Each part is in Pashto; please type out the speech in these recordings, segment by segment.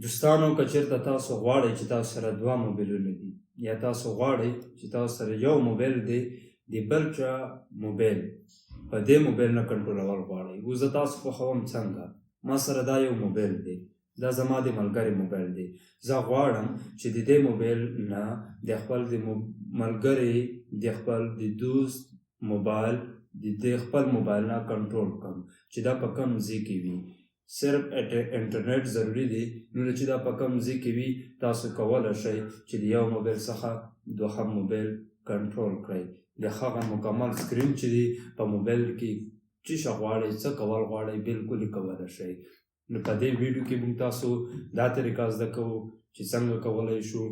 دوستانو، که چېرته تاسو غواړئ چې تاسو سره دوه موبایلونه دي یا تاسو غواړئ چې تاسو سره یو موبایل دی، د بل چا موبایل په دې موبایل نه کنټرولول غواړئ، اوس زه تاسو خوښوم. څنګه؟ ما سره دا یو موبایل دی، دا زما د ملګري موبایل دی. زه غواړم چې د دې موبایل نه د خپل د ملګري، د خپل د دوست موبایل د دې خپل موبایل نه کنټرول کړم چې دا په کوم ځای کې وي. صرف انټرنیټ ضروري دی. نو چې دا په کوم ځای کې وي، تاسو کولی شئ چې د یو موبایل څخه دوهم موبایل کنټرول کړئ. د هغه مکمل سکرین چې دی په موبایل کې، څه شی غواړئ، څه کول غواړئ، بالکل یې کولی شئ. نو په دې ویډیو کې موږ تاسو دا طریقه زده کوو چې څنګه کولی شو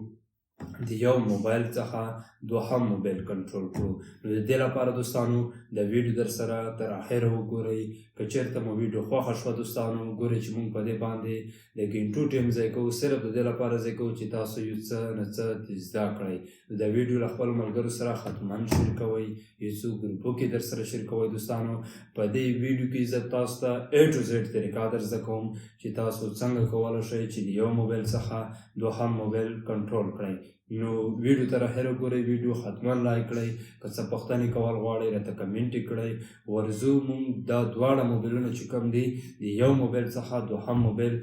د یو موبایل څخه دوهم موبایل کنټرول کړو. نو د دې لپاره دوستانو، د ویډیو در سره تر اخره وګورئ. که چېرته مو ویډیو خوښه شوه دوستانو، ګورئ چې موږ په دې باندې د ګنټو ټایم ضایع کوو، صرف د دې لپاره ضایع کوو چې تاسو یو څه نه څه زده کړئ. نو د ویډیو له خپلو ملګرو سره حتما شریکوئ، یو څو ګروپو کې در سره شریکوئ. دوستانو، په دې ویډیو کې زه تاسو ته A to Z طریقه در زده کوم چې تاسو څنګه کولی شئ چې د یو موبایل څخه دوهم موبایل کنټرول کړئ. نو ویډیو تر اخره وګورئ، ویډیو حتما لایک کړئ. که څه پوښتنې کول غواړئ، راته کمنټ یې کړئ. ورځو مونږ دا دواړه موبایلونه چې کوم دي، د یو موبایل څخه دوهم موبایل،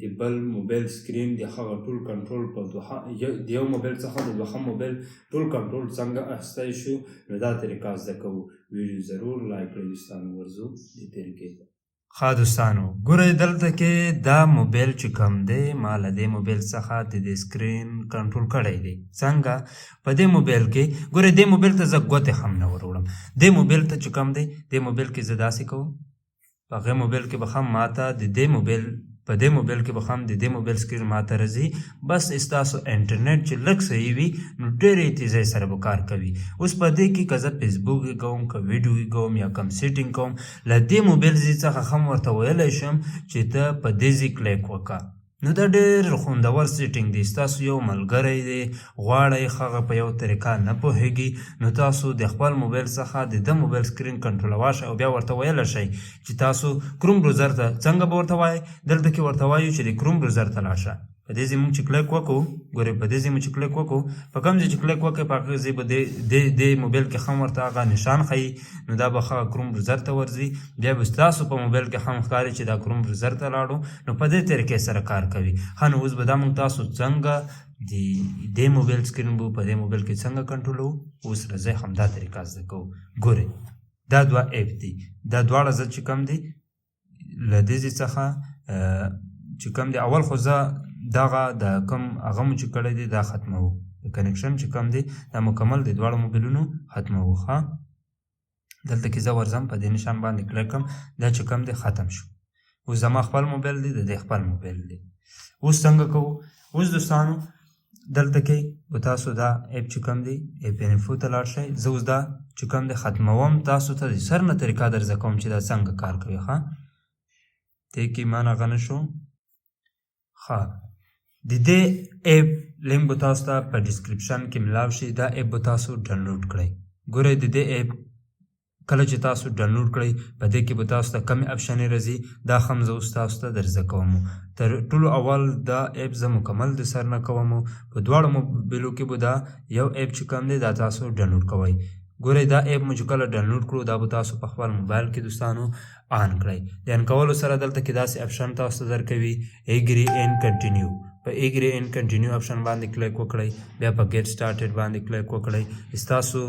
د بل موبایل سکرین، د هغه ټول کنټرول په د یو موبایل څخه د دوهم موبایل ټول کنټرول څنګه اخیستی شو، نو دا طریقه زده کوو. ویډیو ضرور لایک کړئ دوستانو. ورځو دې طریقې ته. ښه دوستانو، ګورئ، دلته کې دا موبایل چې کوم دی، ما له دې موبایل څخه د دې سکرین کنټرول کړی دی. څنګه؟ په دې موبایل کې ګورئ، دې موبایل ته زه ګوتې هم نه وروړم. دې موبایل ته چې کوم دی، دې موبایل کې زه داسې کوم، په هغې موبایل کې به هم ماته د دې موبایل، په دې موبایل کې به هم د دې موبایل سکرین ماته راځي. بس ستاسو انټرنیټ چې لږ صحیح وي، نو ډېرې تیزۍ سره به کار کوي. اوس په دې کې که زه فیسبوک کوم، که ویډیو کوم یا کوم سیټینګ کوم، له دې موبایل ځای څخه هم ورته ویلی شم چې ته په دې ځای کلیک وکړه. نو دا ډېر خوندور سیټینګ دی. ستاسو یو ملګری دی، غواړئ، هغه په یو طریقه نه پوهیږي، نو تاسو د خپل موبایل څخه د ده موبایل سکرین کنټرولولی شئ او بیا ورته ویلی شئ چې تاسو کروم بروزر ته، څنګه به ورته وایئ؟ دلته کې ورته وایو چې د کروم بروزر ته لاړ شه. په دې ځای موږ چې کلیک وکړو، ګورئ، په دې ځای موږ چې کلیک وکړو، په کوم ځای چې کلیک وکړئ، په هغه ځای به دې موبایل کې هم ورته هغه نشان ښیي. نو دا به هغه کروم بروزر ته ورځي، بیا به ستاسو په موبایل کې هم ښکاري چې دا کروم بروزر ته لاړو. نو په دې طریقې سره کار کوي. ښه، نو اوس به دا موږ تاسو څنګه د دې موبایل سکرین به په دې موبایل کې څنګه کنټرولوو، اوس راځئ همدا طریقه زده کوو. ګورئ، دا دوه اپ دي. دا دواړه زه چې کوم دي له دې ځای څخه چې کوم دی، اول خو زه دغه د کوم هغه مو چې کړی دی، دا ختموو. د کنکشن چې کوم دی، دا مکمل د دواړو موبایلونو ختموو. ښه، دلته کې زه ورځم، په دې نشان باندې کلیک کوم، دا چې کوم دی ختم شو. اوس زما خپل موبایل دی، د دې خپل موبایل دی. اوس څنګه کوو؟ اوس دوستانو، دلته کې به تاسو دا اپ چې کوم دی، اپ انفو ته لاړ شئ. زه اوس دا چې کوم دی ختموم، تاسو ته د سر نه طریقه در زده کوم چې دا څنګه کار کوي. ښه، دې کې ما نه غنه شو. ښه، د دې اپ لینک به تاسو ته په ډیسکریپشن کې ملاو شي. دا اپ به تاسو ډاونلوډ کړئ. ګورئ، د دې اپ کله چې تاسو ډاونلوډ کړئ، په دې کې به تاسو ته کمې اپشنې راځي، دا هم زه اوس تاسو ته در زده کوم. تر ټولو اول دا اپ زه مکمل د سر نه کوم. په دواړو موبایلو کې به دا یو اپ چې کوم دی، دا تاسو ډاونلوډ کوئ. ګورئ، دا اپ مو چې کله ډاونلوډ کړو، دا به تاسو په خپل موبایل کې دوستانو آن کړئ. د آن کولو سره دلته کې داسې اپشن تاسو ته درکوي، اګری اینډ کنټینیو. په اګری اینډ کنټینیو اپشن باندې کلیک وکړئ، بیا په ګیټ سټارټډ باندې کلیک وکړئ. ستاسو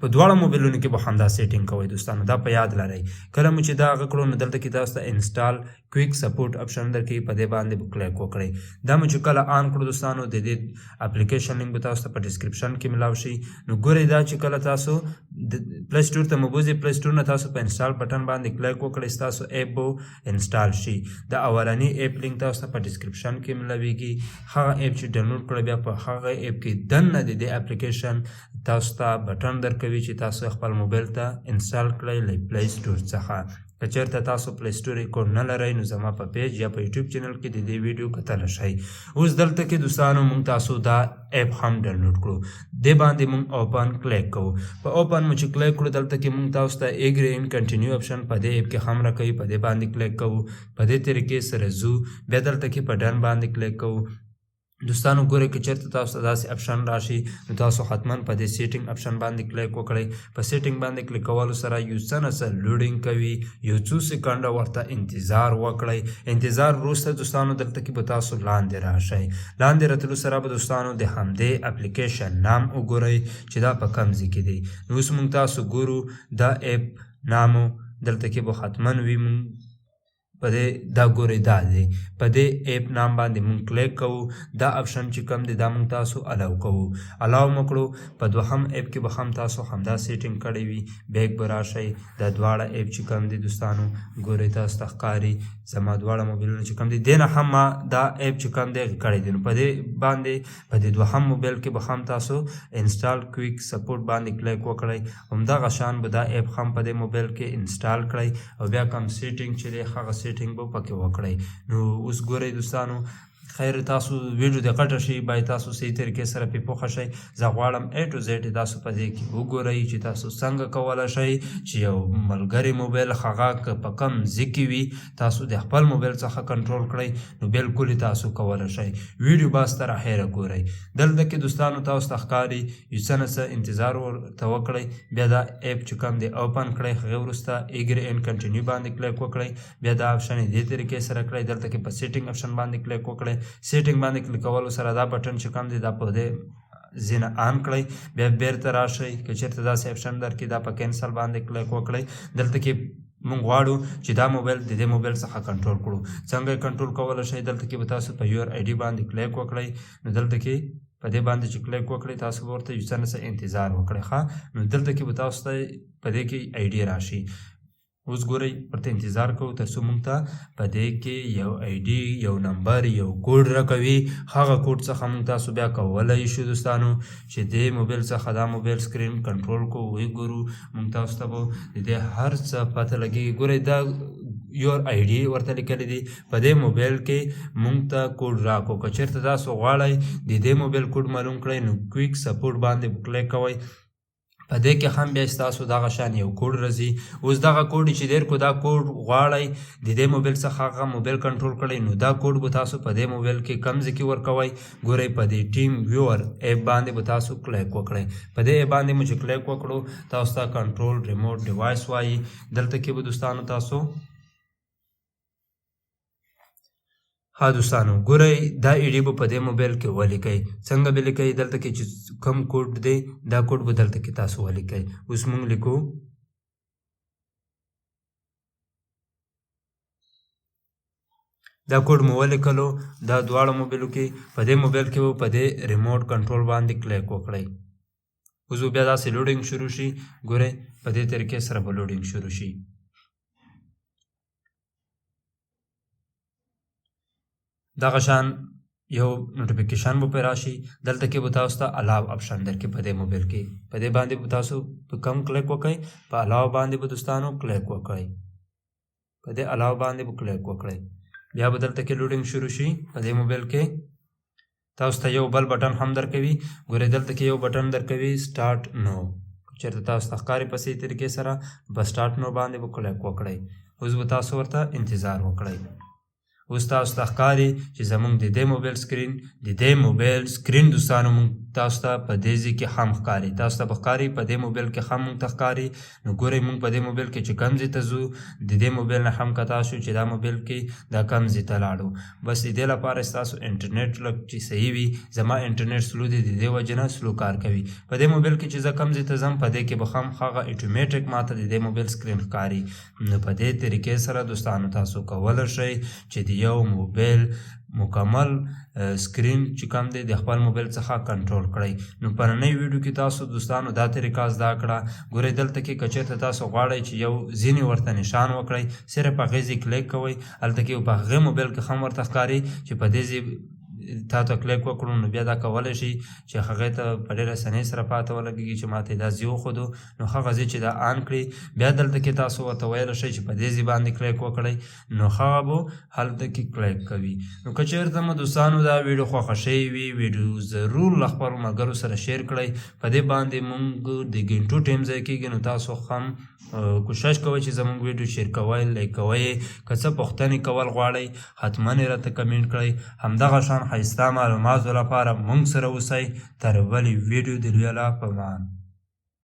په دواړو موبایلونو کې به همدا سیټینګ کوئ دوستانو، دا په یاد لرئ. کله مو چې دا هغه کړو، نو دلته کې تاسو ته انسټال کویک سپورټ اپشن درکوي، په دې باندې به کلیک وکړئ. دا مو چې کله آن کړو دوستانو، د دې اپلیکیشن لینک به تاسو ته په ډیسکریپشن کې ملاو شي. نو ګورئ، دا چې کله تاسو د پلی سټور ته مو بوځئ، پلی سټور نه تاسو په انسټال بټن باندې کلیک وکړئ، ستاسو اپ به انسټال شي. د اولني اپ لینک تاسو ته په ډیسکریپشن کې ملاویږي. هغه اپ چې ډاونلوډ کړئ، بیا په هغه اپ کې دننه د دې اپلیکیشن تاسو ته بټن درکوي چې تاسو خپل موبایل ته انسټال کړئ له پلی سټور څخه. که چېرته تاسو پلی سټور اکاونټ نه لرئ نو زما په پیج یا په یوټیوب چینل کې د دې ویډیو کتلی شئ. اوس دلته کې دوستانو مونږ تاسو دا اپ هم ډاونلوډ کړو، دې باندې مونږ اوپن کلیک کوو. په اوپن مو چې کلیک کړو دلته کې مونږ تاسو ته اګری ان کنټینیو اپشن په دې اپ کې هم راکوي، په دې باندې کلیک کوو. په دې طریقې سره ځو، بیا دلته کې په ډن باندې کلیک کوو. دوستانو ګورئ که چېرته تاسو ته داسې اپشن راشي نو تاسو حتما په دې سیټینګ اپشن باندې کلیک وکړئ. په سیټینګ باندې کلیک کولو سره یو څه نه څه لوډینګ کوي، یو څو سیکنډه ورته انتظار وکړئ. انتظار وروسته دوستانو دلته کې به تاسو لاندې راشئ. لاندې راتلو سره به دوستانو د همدې اپلیکیشن نام وګورئ چې دا په کوم ځای کې دی. نو اوس موږ تاسو ګورو دا اپ نامو دلته کې به حتما وي. موږ په دې دا ګورئ دا دی، په دې اپ نام باندې مونږ کلیک کوو. دا اپشن چې کوم دی دا مونږ تاسو الاو کوو. الاو مو کړو. په دوهم اپ کې به هم تاسو همدا سیټینګ کړی وي. بیک به راشئ، دا دواړه اپ چې کوم دی دوستانو ګورئ تاسو ته ښکاري زما دواړه موبایلونه چې کوم دی دې نه هم ما دا اپ چې کوم دی کړی دی. نو په دې باندې په دې دوهم موبایل کې به هم تاسو انسټال کویک سپورټ باندې کلیک وکړئ. همدغه شان به دا اپ هم په دې موبایل کې انسټال کړئ او بیا کوم سیټینګ چې دی هغه سیټینګ به پکې وکړئ. نو اوس ګورئ دوستانو، خیر تاسو ویډیو د غټه شي، باید تاسو صحیح طریقې سره پې پوخه شئ. زه غواړم A to Z تاسو په دې کې وګورئ چې تاسو څنګه کولی شئ چې یو ملګری موبایل هغه که په کوم ځای کې وي تاسو د خپل موبایل څخه کنټرول کړئ. نو بالکل تاسو کولی شئ. ویډیو باز تر اخره ګورئ. دلته کې دوستانو تاسو ته ښکاري یو څه نه څه انتظار ورته وکړئ. بیا دا اپ چې کوم دی اوپن کړئ، هغې وروسته اګری اینډ کنټینیو باندې کلیک وکړئ. بیا دا اپشن دې طریقې سره کړئ. دلته کې په سیټینګ اپشن باندې کلیک وکړئ. سیټینګ باندې کلیک کولو سره دا بټن چې کوم دی دا په دې ځینه آن کړئ. بیا بیرته راشئ، که چېرته داسې اپشن درکړي دا په کینسل باندې کلیک وکړئ. دلته کې مونږ غواړو چې دا موبایل د دې موبایل څخه کنټرول کړو. څنګه یې کنټرول کولی شئ؟ دلته کې به تاسو په یور آی ډي باندې کلیک وکړئ. نو دلته کې په دې باندې چې کلیک وکړئ تاسو به ورته یو څه نه څه انتظار وکړئ. ښه، نو دلته کې به تاسو ته په دې کې آی ډي راشي. اوس ګورئ ورته انتظار کوو تر څو مونږ ته په دې کې یو آی ډي، یو نمبر، یو کوډ راکوي. هغه کوډ څخه مونږ تاسو بیا کولی شو دوستانو چې دې موبایل څخه دا موبایل سکرین کنټرول کو وګورو. مونږ تاسو ته به د دې هر څه پته لګېږي. ګورئ دا یور آی ډي ورته لیکلی دی. په دې موبایل کې مونږ ته کوډ راکو. که چېرته تاسو غواړئ د دې موبایل کوډ معلوم کړئ نو کویک سپورټ باندې کلیک کوئ. په دې کې هم بیا ستاسو دغه شان یو کوډ راځي. اوس دغه کوډ چې دیر کو دا کوډ غواړئ د دې موبایل څخه هغه موبایل کنټرول کړئ نو دا کوډ به تاسو په دې موبایل کې کم ځای کې ورکوئ. ګورئ په دې ټیم ویور اپ باندې به تاسو کلیک وکړئ. په دې اپ باندې مو چې کلیک وکړو تاسو ته کنټرول ریموټ ډیوایس وایي. دلته کې به دوستانو تاسو ها دوستانو ګورئ دا ای ډي به په دې موبایل کې ولیکئ. څنګه به لیکئ؟ دلته کې چې کوم کوډ دی دا کوډ به دلته کې تاسو ولیکئ. اوس مونږ لیکو دا کوډ مو ولیکلو. دا دواړو موبایلو کې په دې موبایل کې به په دې ریموټ کنټرول باندې کلیک وکړئ. اوس به بیا داسې لوډینګ شروع شي. ګورئ په دې طریقې سره به لوډینګ شروع شي. دغه شان یو نوټیفیکیشن به پرې راشي. دلته کې به تاسو ته الاو اپشن درکړي په دې موبایل کې. په دې باندې به تاسو په کم کلیک وکړئ. په الاو باندې به دوستانو کلیک وکړئ. په دې الاو باندې به کلیک وکړئ. بیا به دلته کې لوډینګ شروع شي. په دې موبایل کې تاسو ته یو بل بټن هم درکوي. ګورئ دلته کې یو بټن درکوي سټارټ نو. چېرته تاسو ته ښکاري په صحیح طریقې سره په سټارټ نو باندې به کلیک وکړئ. اوس به تاسو ورته انتظار وکړئ. اوس تاسو ته ښکاري چې زمونږ د دې موبایل سکرین د دې موبایل سکرین دوستانو مونږ تاسو ته په دې ځای کې هم ښکاري. تاسو ته به ښکاري په دې موبایل کې هم مونږ ته ښکاري. نو ګورئ مونږ په دې موبایل کې چې کوم ځای ته ځو د دې موبایل نه هم کتا شو چې دا موبایل کې دا کوم ځای ته لاړو. بس د دې لپاره ستاسو انټرنیټ لږ چې صحیح وي. زما انټرنیټ سلو دی، د دې وجې نه سلو کار کوي. په دې موبایل کې چې زه کوم ځای ته ځم په دې کې به هم هغه اتوماتیک ماته د دې موبایل سکرین ښکاري. نو په دې طریقې سره دوستانو تاسو کولی شئ چې د یو موبایل مکمل سکرین چې کوم دی د خپل موبایل څخه کنټرول کړئ. نو په ننۍ ویډیو کې تاسو دوستانو دا طریقه زده کړه. ګورئ دلته کې که چېرته تاسو غواړئ چې یو ځینې ورته نشان وکړئ صرف هغې ځای کلیک کوئ. هلته کې په هغې موبایل کې هم ورته ښکاري چې په دې ځای تا ته کلیک وکړو نو بیا دا کولی شي چې هغې ته په ډېره اسانۍ سره پاته ولګېږي چې ماته یې دا ځای وښودو. نو هغه ځای چې دا آن کړي، بیا دلته کې تاسو ورته ویلی شئ چې په دې ځای باندې کلیک وکړئ، نو هغه به هلته کې کلیک کوي. نو که چېرته مو دوستانو دا ویډیو خوښه شوې وي، ویډیو ضرور له خپلو ملګرو سره share کړئ. په دې باندې مونږ د ګنټو ټایم ضایع کېږي، نو تاسو هم کوشش کوئ چې زموږ ویډیو share کوئ، like کوئ. که څه پوښتنې کول غواړئ حتما یې راته comment کړئ. همدغه شان ښایسته معلوماتو لپاره مونږ سره اوسئ. تر بلې ویډیو د لوی الله په امان.